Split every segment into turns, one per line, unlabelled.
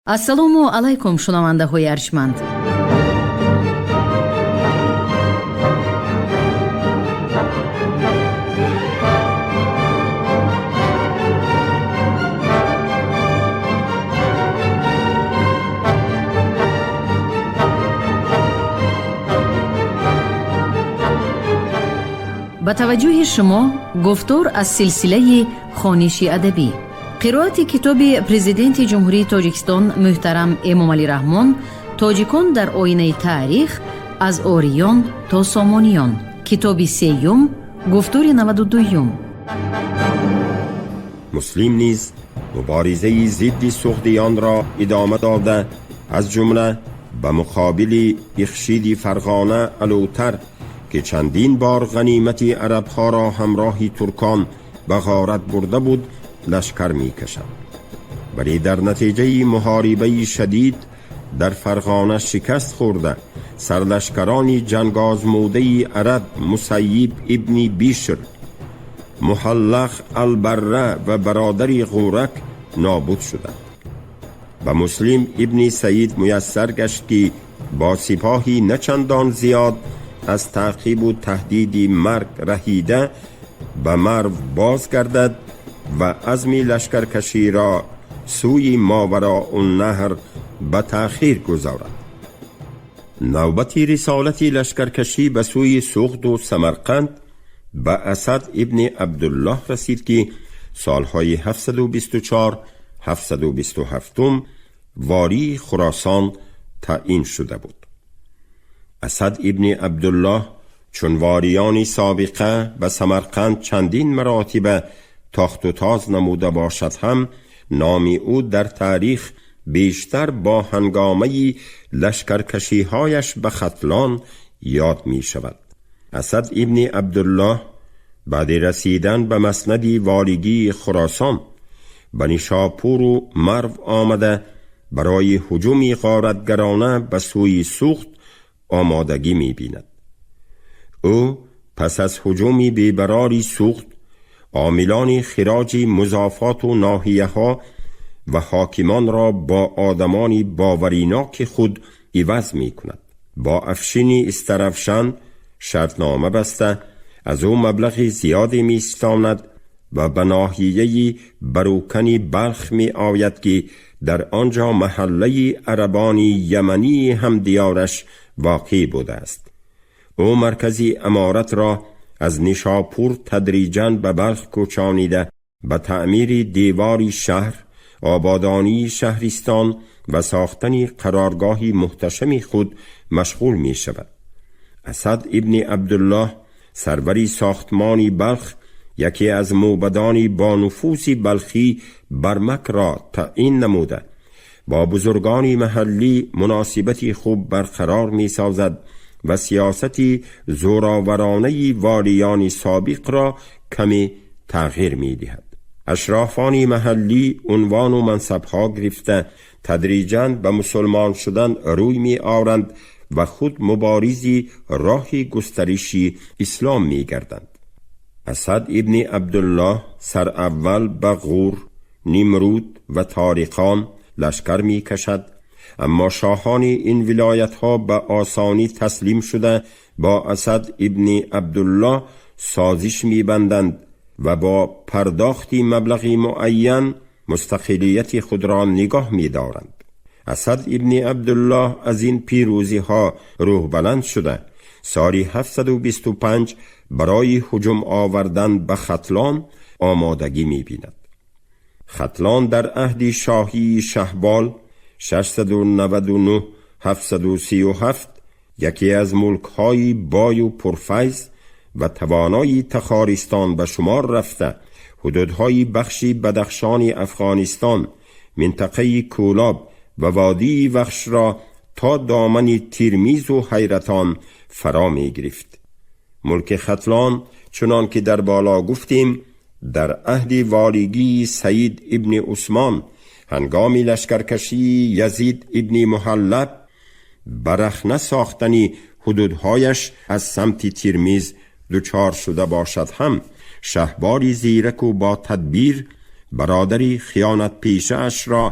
Ассалому алайкум, шунавандаҳои арҷманд. Ба таваҷҷӯҳи шумо гуфтор аз силсилаи хониши адабӣ, қироати китоби Президенти Ҷумҳурии Тоҷикистон муҳтарам Эмомалӣ Раҳмон «Тоҷикон дар оинаи таърих: аз ориён то сомониён», китоби сеюм, гуфтори 92-юм.
Муслим низ муборизаи зидди суғдиёнро идома дода, аз ҷумла ба муқобили Ихшиди Фарғона Алӯтар, ки чандин бор ғанимати арабҳоро ҳамроҳи туркон ба ғорат бурда буд, лашкар мекашад. Вале дар натиҷаи муҳорибаи шадид дар Фарғона шикаст хӯрда, сарлашкарони ҷангозмудаи араб Мусайиб ибни Бишр, Муҳаллақ Албарра ва бародари Ғӯрак нобуд шуданд. Ба Муслим ибни Саид муяссар гашт, ки бо сипоҳи начандон зиёд аз таъқибу таҳдиди марг раҳида ба Марв бозгардад ва азми лашкаркаширо сӯи Мовароуннаҳр ба таъхир гузорад. Навбати рисолати лашкаркашӣ ба сӯи Суғду Самарқанд ба Асад ибни Абдуллоҳ расид, ки солҳои 724 727 вории Хуросон таъин шуда буд. Асад ибни Абдуллоҳ чун вориёни собиқа ба Самарқанд чандин маротиба тохту тоз намуда бошад ҳам, номи ӯ дар таърих бештар бо ҳангомаи лашкаркашиҳояш ба Хатлон ёд мешавад. Асад ибни Абдуллоҳ баъди расидан ба маснади волигии Хуросон ба Нишопуру Марв омада, барои ҳуҷуми ғоратгарона ба сӯи Суғд омодагӣ мебинад. Ӯ пас аз ҳуҷуми бебарори Суғд омилони хироҷи музофоту ноҳияҳо ва ҳокимонро бо одамони бовариноки худ иваз мекунад. Бо Афшини Истаравшан шартнома баста, аз ӯ маблағи зиёде меистонад ва ба ноҳияи Барукани Балх меояд, ки дар он ҷо маҳаллаи арабони ямании ҳамдиёраш воқеъ будааст. Ӯ маркази аморатро аз Нишопур тадриҷан ба Балх кӯчонида, ба таъмири девори шаҳр, ободонии шаҳристон ва сохтани қароргоҳи муҳташами худ машғул мешавад. Асад ибни Абдуллоҳ, сарвари сохтмони Балх, яке аз мӯбадони бонуфузи балхӣ Бармакро таъин намуда, бо бузургони маҳаллӣ муносибати хуб барқарор месозад ва сиёсати зӯроваронаи волиёни собиқро каме тағйир медиҳад. Ашрофони маҳаллӣ унвону мансабҳо гирифта, тадриҷан ба мусулмон шудан рӯй меоранд ва худ муборизи роҳи густариши ислом мегарданд. Асад ибни Абдуллоҳ сараввал ба Ғур, Нимруд ва Ториқон лашкар мекашад, аммо шоҳони ин вилоятҳо ба осонӣ таслим шуда, бо Асад ибни Абдуллоҳ созиш мебанданд ва бо пардохти маблағи муайян мустақилияти худро нигоҳ медоранд. Асад ибни Абдуллоҳ аз ин пирӯзиҳо рӯҳбаланд шуда, соли 725 барои ҳуҷум овардан ба Хатлон омодагӣ мебинад. Хатлон дар аҳди шоҳии Шаҳбол 699 737 яке аз мулкҳои бою пурфайз ва тавонои Тахористон ба шумор рафта, ҳудудҳои бахши Бадахшони Афғонистон, минтақаи Кӯлоб ва водии Вахшро то домани Тирмизу Ҳайратон фаро мегирифт. Мулки Хатлон, чунон ки дар боло гуфтем, дар аҳди волигии Саид ибни Усмон ҳангоми лашкаркашии Язид ибни Муҳаллаб ба рахна сохтани ҳудудҳояш аз самти Тирмиз дучор шуда бошад ҳам, Шаҳбори зираку бо тадбир бародари хиёнатпешаашро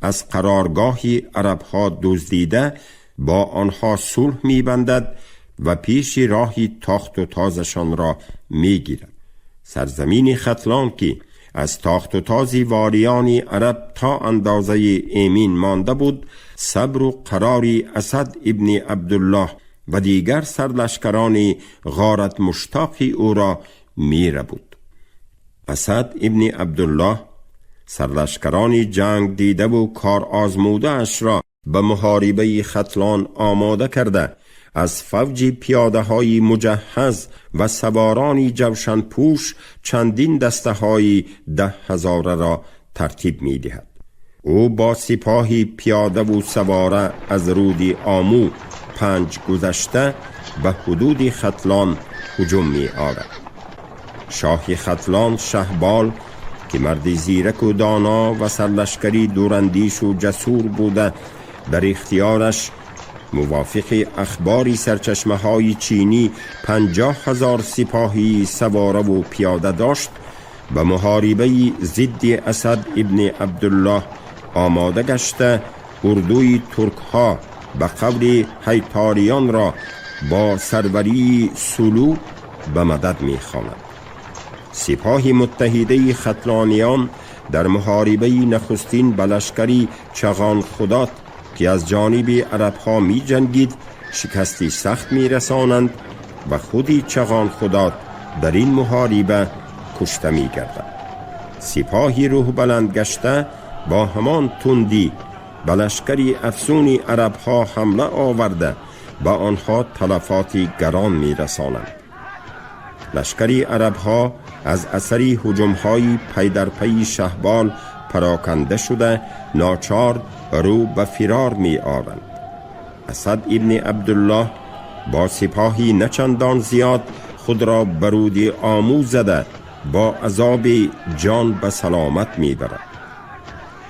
از قرارگاه عربها دزدیده با آنها صلح می‌بندد و پیش راهی تاخت و تازشان را می‌گیرد. سرزمین ختلان که از تاخت و تازی والیان عرب تا اندازه ایمین مانده بود، صبر و قراری اسد ابن عبدالله و دیگر سرلشکران غارت مشتاق او را میره بود. اسد ابن عبدالله سرلشکران جنگ دیده و کار آزموده اش را به محاربه ختلان آماده کرده، از فوج پیاده های مجهز و سوارانی جوشن پوش چندین دسته های 10,000 را ترتیب می دهد. او با سپاهی پیاده و سواره از رودی آمو 5 گذشته به حدود ختلان هجوم می آورد. شاه ختلان شهبال که مردی زیرک و دانا و سرلشکری دوراندیش و جسور بوده، در اختیارش موافق اخباری سرچشمه های چینی 50,000 سپاهی سواره و پیاده داشت، به محاربه ضد اسد ابن عبدالله آماده گشته، اردوی ترک ها به قول حیتاریان را با سروری سلو به مدد می خواند. سپاه متحده ختلانیان در محاربه نخستین به لشکری چغان خدات که از جانب عرب ها می جنگید شکستی سخت می رسانند و خودی چغان خدات در این محاربه کشته می گردد. سپاهی روح بلند گشته با همان تندی به لشکری افسونی عرب ها حمله آورده با آنها تلفاتی گران می رسانند. لشکری عرب ها از اثر هجوم های پی در پی شهبال پراکنده شده ناچار رو به فرار می آرند. اسد ابن عبدالله با سپاهی نچندان زیاد خود را برود آمو زده با عذاب جان به سلامت می برد.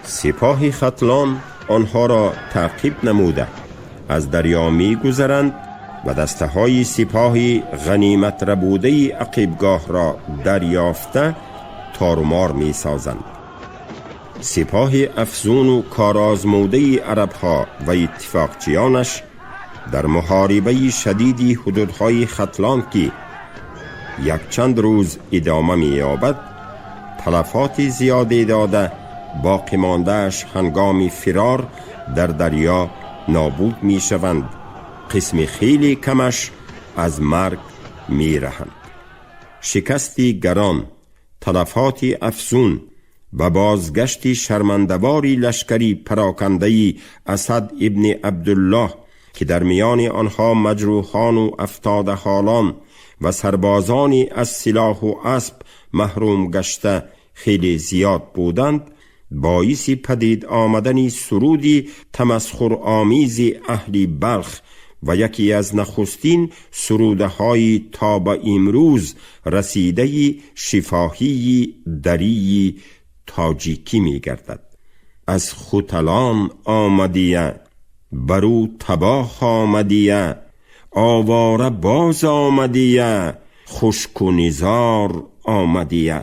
سپاه ختلان آنها را تعقیب نموده از دریا می گذرند و دسته های سپاه غنیمت ربوده عقیبگاه را دریافته تارومار می سازند. سپاه افزون و کارآزموده عرب ها و اتفاقچیانش در محاربه شدیدی حدودهای ختلان که یک چند روز ادامه می یابد تلفات زیادی داده باقی مانده‌اش هنگام فرار در دریا نابود می شوند. قسم خیلی کمش از مرگ می رهند. شکستی گران، تلفات افزون و بازگشتی شرمنده‌واری لشکری پراکنده‌ای اسد ابن عبدالله که در میان آنها مجروحان و افتاده حالان و سربازانی از سلاح و اسب محروم گشته خیلی زیاد بودند، باعث پدید آمدن سرودی تمسخر آمیز اهل بلخ و یکی از نخستین سرودهای تا به امروز رسیده شفاهی دری تاجیکی می گردد. از ختلان آمدیه، برو تباه آمدیه، آواره باز آمدیه، خشک و نزار آمدیه.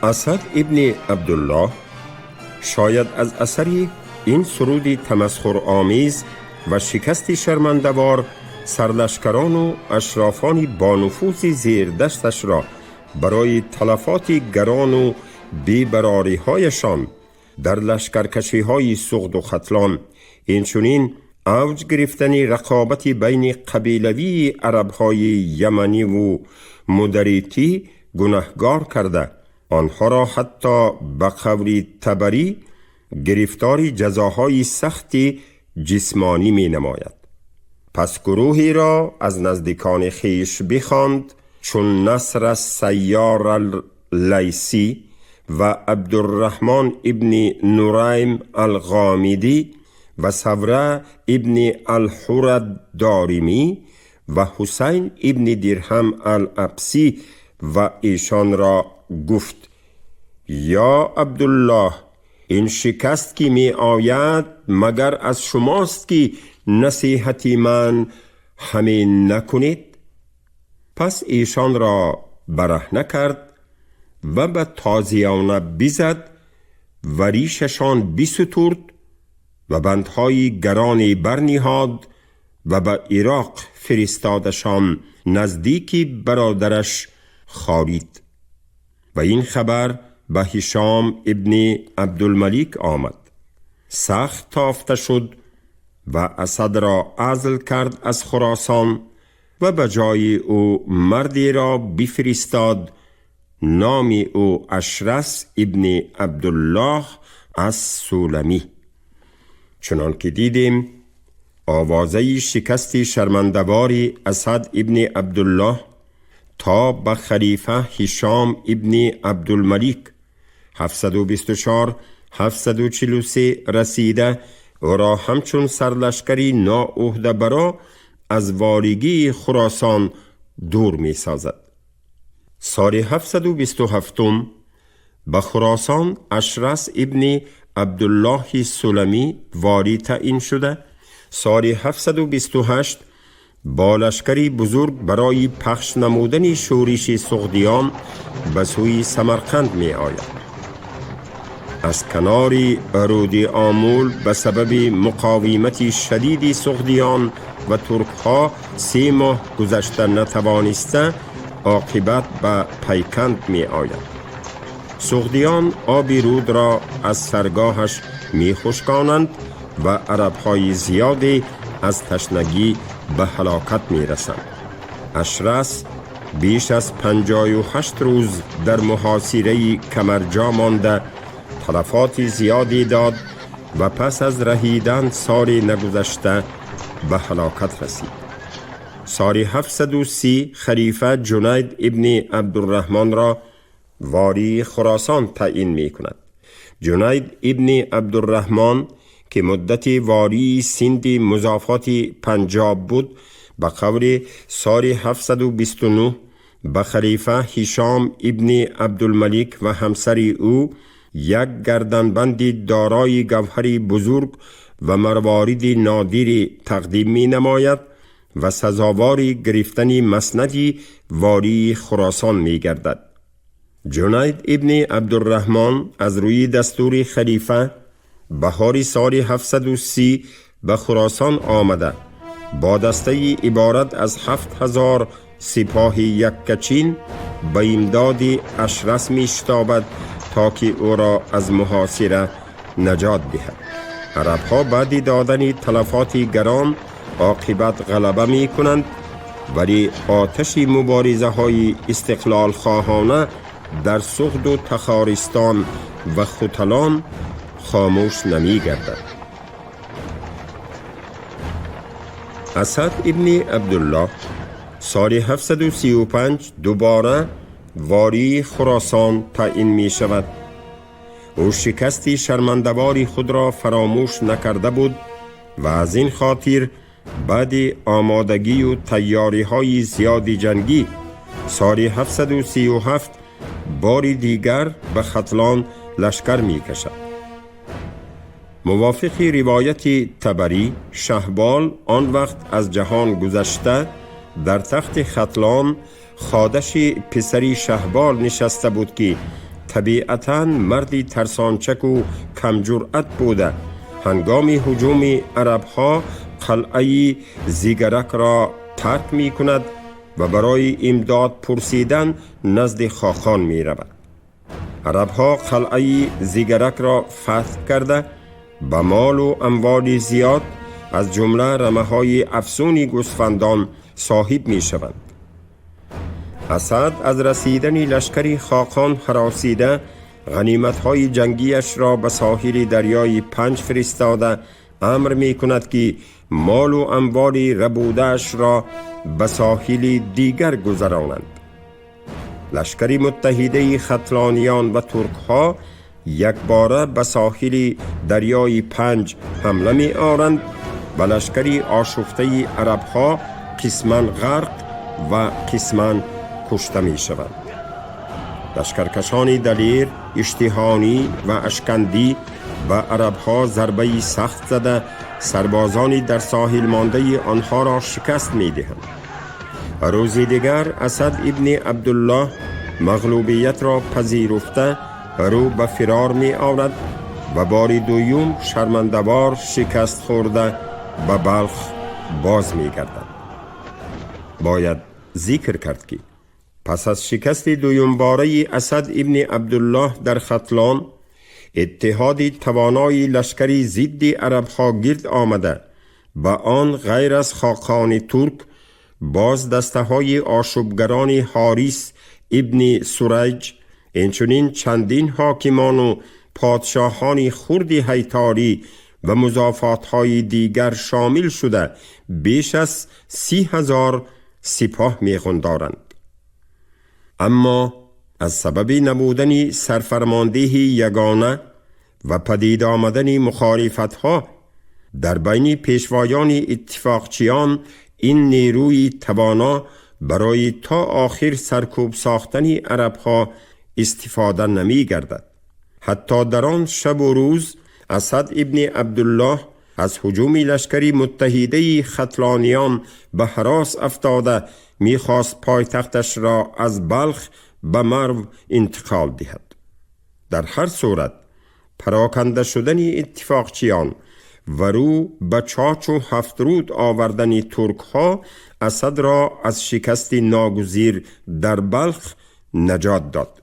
اسد ابن عبدالله شاید از اثر این سرود تمسخرآمیز و شکست شرمنده‌وار سرلشکران و اشرافان با نفوذ زیر دستش را برای تلفات گران و بیبراری‌هایشان در لشکرکشی‌های سغد و ختلان، اینچنین اوج گرفتن رقابت بین قبیلوی عرب‌های یمنی و مدریتی گناهگار کرده، آنها را حتی به قول تبری گرفتار جزاهای سخت جسمانی می نماید. پس گروهی را از نزدیکان خویش بخواند، چون نصر السیار اللیثی و عبدالرحمن ابن نوریم الغامدی و ثوره ابن الحر الدارمی و حسین ابن درهم العبسی و ایشان را گفت: یا عبدالله، Ин шикаст ки меояд, магар аз шумост ки насиҳати ман ҳаме накунед? Пас эшонро бараҳна кард ва ба тозиёна бизад ва ришашон бисутурд ва бандҳои гароне барниҳод ва ба Ироқ фиристодашон наздики бародараш Холид. Ва ин хабар ба Ҳишом ибни Абдулмалик омад. Сахт тофта шуд ва Асадро азл кард аз Хуросон ва ба ҷои ӯ мардеро бифиристод, номи ӯ Ашрас ибни Абдуллоҳ аз Суламӣ. Чунон ки дидем, овозаи шикасти шармандавори Асад ибни Абдуллоҳ то ба халифа Ҳишом ибни Абдулмалик 724 743 расида, ӯро ҳамчун сарлашкари ноуҳдабаро аз воригии Хуросон дур месозад. Соли 727 ба Хуросон Ашрас ибни Абдуллоҳи Суламӣ ворӣ таъин шуда, соли 728 бо лашкари бузург барои пахш намудани шӯриши суғдиён ба сӯи Самарқанд меояд. Аз канори руди Омул ба сабаби муқовимати шадиди суғдиён ва туркҳо 3 моҳ гузашта натавониста, оқибат ба Пайканд меояд. Суғдиён оби рудро аз саргоҳаш мехушконанд ва арабҳои зиёде аз ташнагӣ ба ҳалокат мерасанд. Ашрас беш аз 58 рӯз дар муҳосираи Камарҷо монда, талафоти зиёде дод ва пас аз раҳидан соли нагузашта ба ҳалокат расид. Соли 730 халифа Ҷунайд ибни Абдурраҳмонро вории Хуросон таъин мекунад. Ҷунайд ибни Абдурраҳмон, ки муддати вории Синди музофоти Панҷоб буд, ба қавли соли 729 ба халифа Ҳишом ибни Абдулмалик ва ҳамсари ӯ як гарданбанди дорои гавҳари бузург ва марвориди нодире тақдим менамояд ва сазовори гирифтани маснади вории Хуросон мегардад. Ҷунайд ибни Абдурраҳмон аз рӯи дастури халифа баҳори соли 730 ба Хуросон омада, бо дастаи иборат аз 7000 сипоҳи яккачин ба имдоди Ашрас мешитобад, то ки ӯро аз муҳосира наҷот диҳад. Арабҳо баъди додани талафоти гарон оқибат ғалаба мекунанд, вале оташи муборизаҳои истиқлолхоҳона дар Суғду Тахористон ва Хуталон хомӯш намегардад. Асад ибни Абдуллоҳ соли 735 дубора вории Хуросон таъин мешавад. Ӯ шикасти шармандавори худро фаромӯш накарда буд ва аз ин хотир баъди омодагию тайёриҳои зиёди ҷангӣ соли 737 бори дигар ба Хатлон лашкар мекашад. Мувофиқи ривояти Табарӣ, Шаҳбол он вақт аз ҷаҳон гузашта, дар тахти Хатлон Ходаши писари Шаҳбол нишаста буд, ки табиатан марди тарсончаку камҷуръат буда, ҳангоми ҳуҷуми арабҳо қалъаи Зигаракро тарк мекунад ва барои имдод пурсидан назди Хоқон меравад. Арабҳо қалъаи Зигаракро фатҳ карда, ба молу амволи зиёд, аз ҷумла рамаҳои афзуни гӯсфандон соҳиб мешаванд. Асад аз расидани лашкари Хоқон ҳаросида, ғаниматҳои ҷангиашро ба соҳили дарёи Панҷ фиристода, амр мекунад, ки молу амволи рабудаашро ба соҳили дигар гузаронанд. Лашкари муттаҳидаи хатлониён ва туркҳо якбора ба соҳили дарёи Панҷ ҳамла меоранд ва лашкари ошуфтаи арабҳо қисман ғарқ ва қисман кушта мешаванд. Лашкаркашони Далер, Иштиҳонӣ ва Ашкандӣ به عربها ضربه سخت زده، سربازانی در ساحل مانده آنها را شکست می دهند. روزی دیگر اسد ابن عبدالله مغلوبیت را پذیرفته رو به فرار می آورد و باری دویم شرمنده‌وار شکست خورده به بلخ باز می گردد. باید ذکر کرد که پس از شکست دویم باره اسد ابن عبدالله در ختلان، اتحاد توانای لشکری ضد عربها گرد آمده، به آن غیر از خاقان ترک باز دسته های آشوبگران حاریس ابن سریج، اینچنین چندین حاکمان و پادشاهان خرد حیتاری و مضافات های دیگر شامل شده، بیش از 30,000 سپاه می‌قندارند. اما از سبب نبودن سرفرماندهی یگانه و پدید آمدن مخالفت ها در بین پیشوایان اتفاقچیان، این نیروی توانا برای تا آخر سرکوب ساختن عرب ها استفاده نمی گردد. حتی در آن شب و روز اسد ابن عبدالله از هجوم لشکری متحده ختلانیان به هراس افتاده، میخواست پایتختش را از بلخ به مرو انتقال دهد. در هر صورت پراکنده شدن اتفاقچیان و رو به چاچ و هفترود آوردن ترک ها اسد را از شکست ناگزیر در بلخ نجات داد.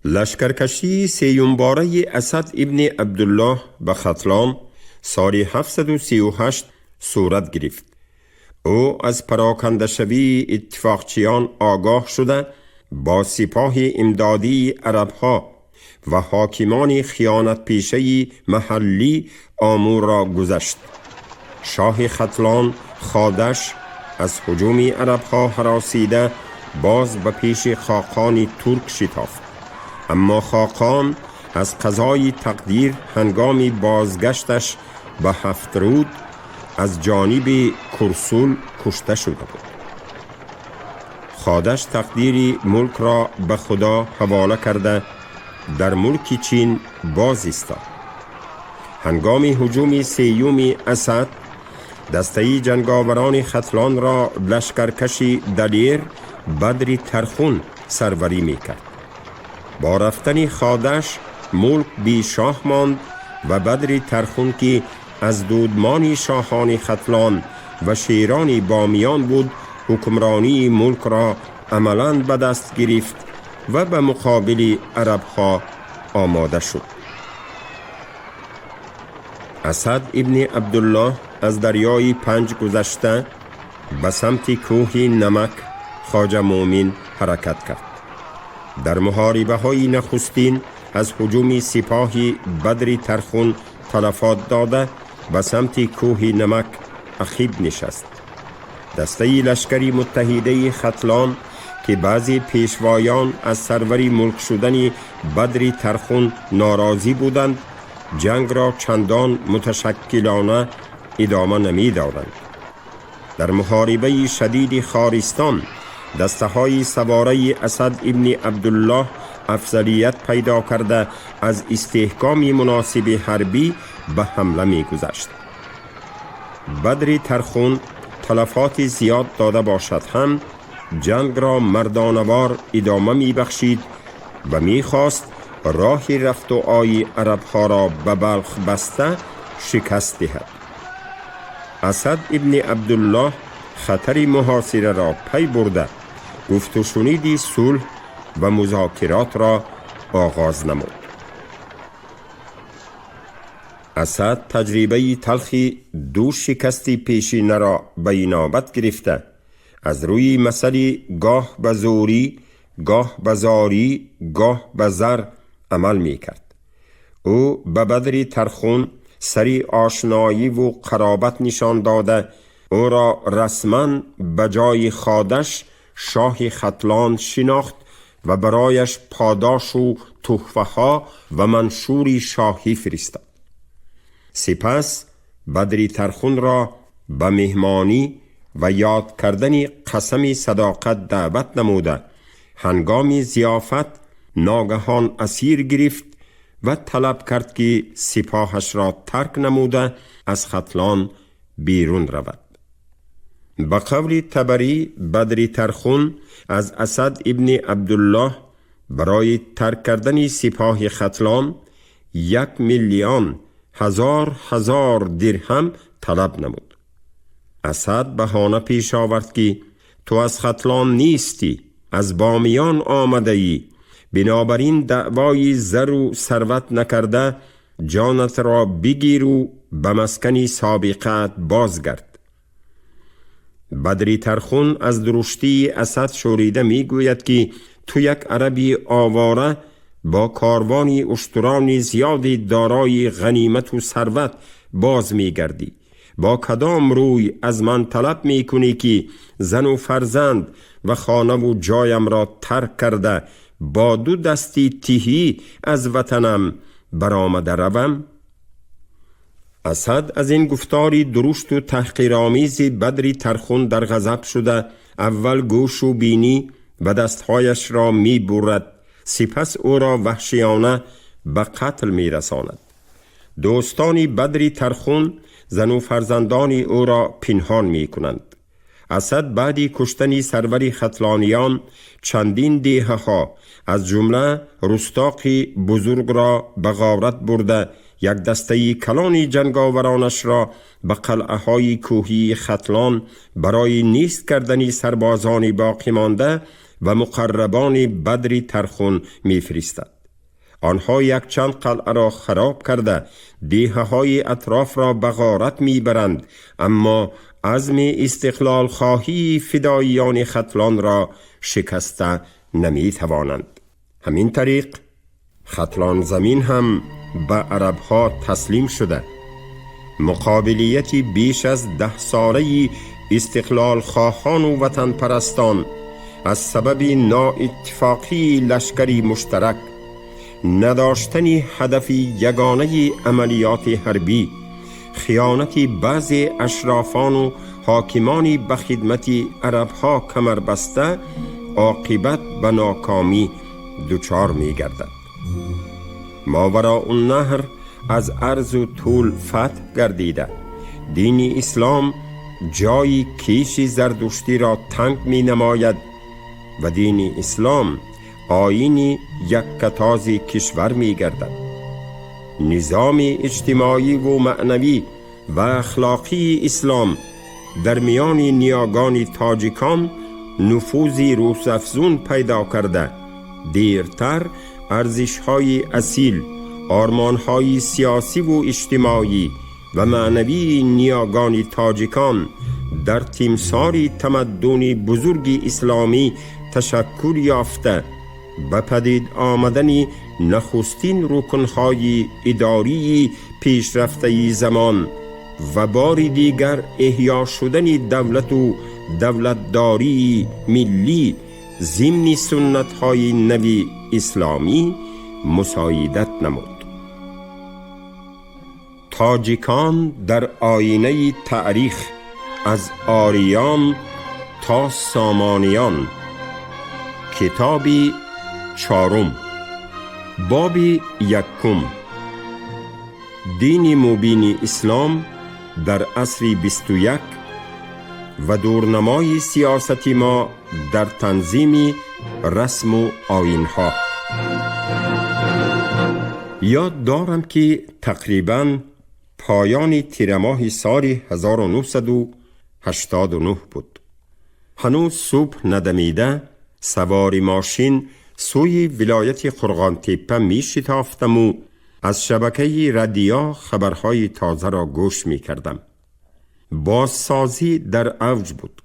لشکرکشی سیوم باره اسد ابن عبدالله به ختلان سال 738 صورت گرفت. او از پراکنده شوی اتفاقچیان آگاه شده، با سپاه امدادی عربها و حاکمان خیانت پیشه محلی آمور را گذشت. شاه ختلان خادش از هجوم عربها هراسیده باز به پیش خاقان ترک شتافت. اما خاقان از قضای تقدیر هنگام بازگشتش به هفترود از جانب کرسول کشته شده بود. خادش تقدیر ملک را به خدا حواله کرده در ملک چین باز ایستاد. هنگام هجوم سیوم اسد، دسته جنگاوران ختلان را لشکرکشی دلیر بدری ترخون سروری میکرد. با رفتن خادش ملک بی شاه ماند و بدری ترخون که از دودمان شاهان ختلان و شیران بامیان بود، حکمرانی ملک را عملاً به دست گرفت و به مقابل عربها آماده شد. اسد ابن عبدالله از دریای پنج گذشته به سمت کوه نمک خواجه مومن حرکت کرد. در محاربه های نخستین از هجوم سپاه بدر ترخون تلفات داده به سمت کوه نمک عقیب نشست. دسته لشکری متحده ختلان که بعضی پیشوایان از سروری ملک شدن بدر ترخون ناراضی بودند، جنگ را چندان متشکلانه ادامه نمی دادند. در محاربه شدید خارستان دسته های سواره اسد ابن عبدالله افضلیت پیدا کرده از استحکام مناسب حربی به حمله می گذشت. بدر ترخون تلفات زیاد داده باشد هم جنگ را مردانوار ادامه می بخشید و می خواست راه رفت و آی عربها را به بلخ بسته شکست دهد. اسد ابن عبدالله خطر محاصره را پی برده گفت و شنیدی صلح و مذاکرات را آغاز نمود. اسد تجربه تلخی دو شکستی پیشینه را به اینابت گرفته از روی مسئله گاه به زوری، گاه به زاری، گاه به زر عمل می کرد. او به بدر ترخون سری آشنایی و قرابت نشان داده او را رسما به جای خادش شاه ختلان شناخت و برایش پاداش و تحفه ها و منشوری شاهی فرستاد. سپس بدری ترخون را به مهمانی و یاد کردن قسم صداقت دعوت نموده هنگام ضیافت ناگهان اسیر گرفت و طلب کرد که سپاهش را ترک نموده از ختلان بیرون رود. به قول طبری، بدری ترخون از اسد ابن عبدالله برای ترک کردن سپاه ختلان 1,000,000,000 درهم طلب نمود. اسد بهانه پیش آورد که تو از ختلان نیستی، از بامیان آمده ای، بنابراین دعوای زر و ثروت نکرده جانت را بگیر و به مسکن سابقت بازگرد. بدری ترخون از درشتی اسد شوریده میگوید که تو یک عربی آواره با کاروانی اشتران زیادی دارای غنیمت و ثروت باز میگردی، با کدام روی از من طلب میکنی که زن و فرزند و خانه و جایم را ترک کرده با دو دستی تهی از وطنم برآمده روم؟ اسد از این گفتاری درشت و تحقیرآمیز بدری ترخون در غضب شده اول گوش و بینی و دستهایش را می برد، سپس او را وحشیانه به قتل می رساند. دوستانی بدری ترخون زن و فرزندان او را پنهان می کنند. اسد بعدی کشتن سرور ختلانیان چندین دیه ها از جمله رستاقی بزرگ را به غارت برده یک دسته کلانی جنگاورانش را به قلعه های کوهی ختلان برای نیست کردن سربازان باقی مانده و مقربان بدری ترخون میفرستد. آنها یک چند قلعه را خراب کرده دیه های اطراف را به غارت میبرند، اما عزم استقلال خواهی فداییان ختلان را شکسته نمیتوانند. همین طریق ختلان زمین هم به عربها تسلیم شده. مقابلیت بیش از 10 ساله استقلال خواهان و وطن پرستان از سبب نااتفاقی لشکری مشترک، نداشتن هدف یگانه عملیات حربی، خیانت بعض اشرافان و حاکمان به خدمت عربها کمر بسته، عاقبت به ناکامی دچار می گردد. ماوراء النهر از عرض و طول فتح گردیده، دین اسلام جای کیش زردشتی را تنگ می نماید و دین اسلام آیین یکتاز کشور می گردد. نظام اجتماعی و معنوی و اخلاقی اسلام در میان نیاگان تاجیکان نفوذی روزافزون پیدا کرده، دیرتر ارزش‌های اصیل، آرمان‌های سیاسی و اجتماعی و معنوی نیاگان تاجیکان در تیمسار تمدن بزرگ اسلامی تشکل یافته، به پدید آمدن نخستین رکن‌های اداری پیشرفته زمان و بار دیگر احیا شدن دولت و دولتداری ملی ضمن سنت‌های نوی اسلامی مساعدت نمود. تاجیکان در آینه تاریخ از آریان تا سامانیان، کتاب 4، باب 1، دین مبین اسلام در عصر 21 و دورنمای سیاست ما در تنظیم رسم و آیین‌ها. یاد دارم که تقریباً پایان تیر ماه سال 1989 بود. هنوز صبح ندمیده سوار ماشین سوی ولایت قرغان تپه می شتافتم و از شبکه رادیو خبرهای تازه را گوش می کردم. بازسازی در اوج بود.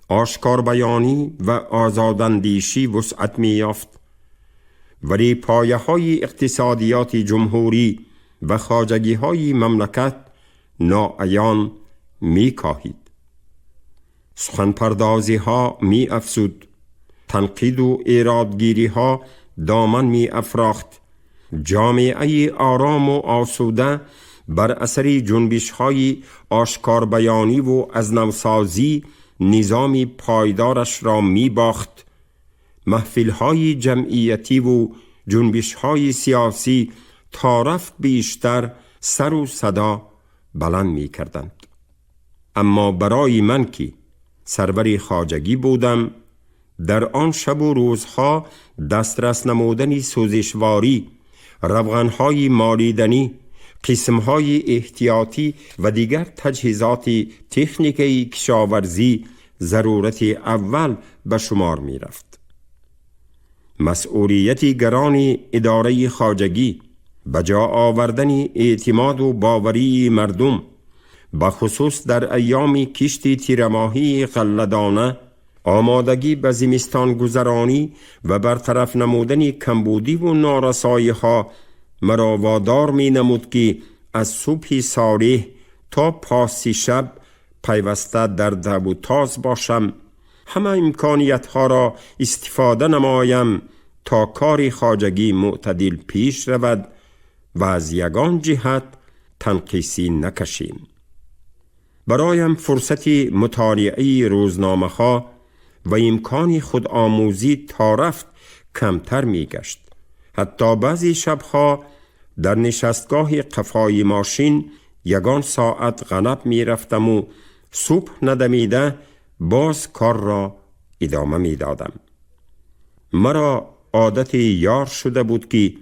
آشکار بیانی و آزاداندیشی وسعت می یافت، ولی پایه های اقتصادیات جمهوری و خواجگی های مملکت ناعیان می کاهید. سخنپردازی ها می افزود، تنقید و ایرادگیری ها دامن می افراخت. جامعه آرام و آسوده بر اثر جنبش های آشکار بیانی و از نوسازی نظام پایدارش را می باخت. محفل های جمعیتی و جنبش های سیاسی تا رفت بیشتر سر و صدا بلند می کردند. اما برای من که سرور خواجگی بودم، در آن شب و روزها دسترس نمودن سوزشواری، روغنهای مالیدنی، قسمهای احتیاطی و دیگر تجهیزات تکنیکی کشاورزی ضرورت اول به شمار می رفت. مسئولیت گران اداره خواجگی، به جا آوردن اعتماد و باوری مردم، بخصوص در ایام کشت تیرماهی غله‌دانه، آمادگی به زمستان گذرانی و برطرف نمودن کمبودی و نارسایی ها مرا وادار می نمود که از صبح صالح تا پاس شب پیوسته در دو و تاز باشم، همه امکانیت ها را استفاده نمایم تا کار خواجگی معتدل پیش رود و از یگان جهت تنقیصی نکشیم. برایم فرصت مطالعه روزنامه ها و امکان خود آموزی تا رفت کمتر می گشت. حتی بعضی شبها در نشستگاه قفای ماشین یگان ساعت غنب می رفتم و صبح ندمیده باز کار را ادامه می دادم. مرا عادت یار شده بود که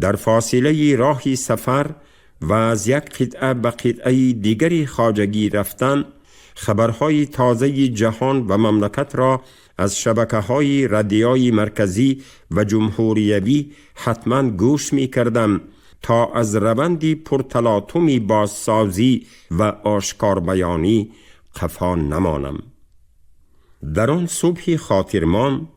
در فاصله راهی سفر و از یک قطعه به قطعه دیگری خواجگی رفتن، خبرهای تازه جهان و مملکت را از شبکه‌های رادیوی مرکزی و جمهوریوی حتما گوش می کردم تا از روندی پرتلاطم بازسازی و آشکار بیانی قفا نمانم. در آن صبح خاطرمان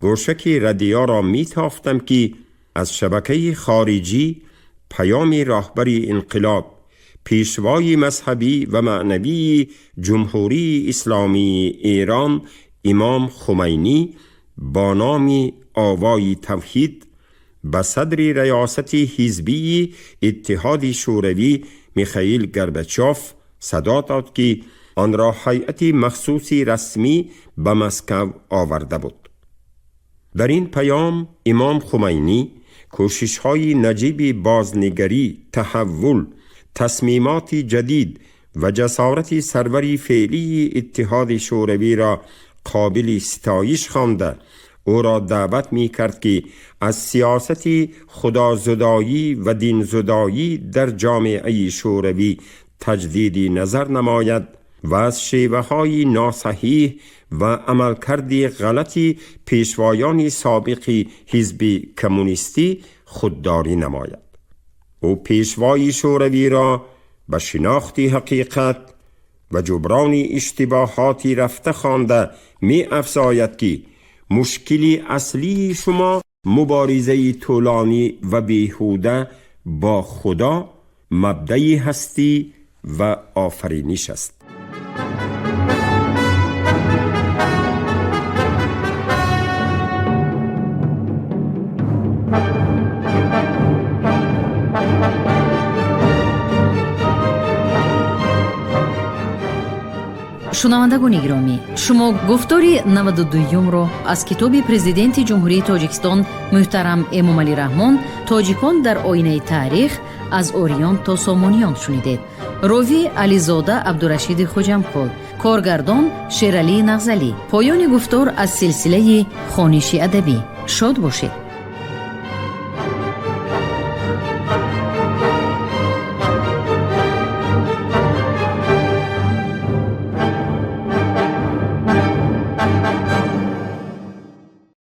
گوشک رادیو را می تافتم که از شبکه خارجی پیام راهبر انقلاب، پیشوای مذهبی و معنوی جمهوری اسلامی ایران امام خمینی با نام آوای توحید به صدر ریاست حزبی اتحاد شوروی میخائیل گربچوف صدا داد که آن را هیئت مخصوص رسمی به مسکو آورده بود. در این پیام امام خمینی کوشش‌های نجیب بازنگری، تحول، تصمیمات جدید و جسارت سرور فعلی اتحاد شوروی را قابل ستایش خوانده او را دعوت می کرد که از سیاست خدازدایی و دینزدایی در جامعه شوروی تجدید نظر نماید و از شیوه های ناصحیح و عملکرد غلط پیشوایان سابق حزب کمونیستی خودداری نماید. او پیشوای شوروی را به شناخت حقیقت و جبران اشتباهات رفته خوانده می افزاید که مشکل اصلی شما مبارزه طولانی و بیهوده با خدا، مبدأ هستی و آفرینش است.
Шунавандагони гиромӣ, шумо гуфтори 92-юмро аз китоби Президенти Ҷумҳурии Тоҷикистон муҳтарам Эмомалӣ Раҳмон «Тоҷикон дар оинаи таърих аз ориён то сомониён» шунидед. Ровӣ Ализода Абдурашиди Хуҷамкол, коргардон Шералии Нағзалӣ. Поёни гуфтор аз силсилаи хониши адабӣ. Шод бошед.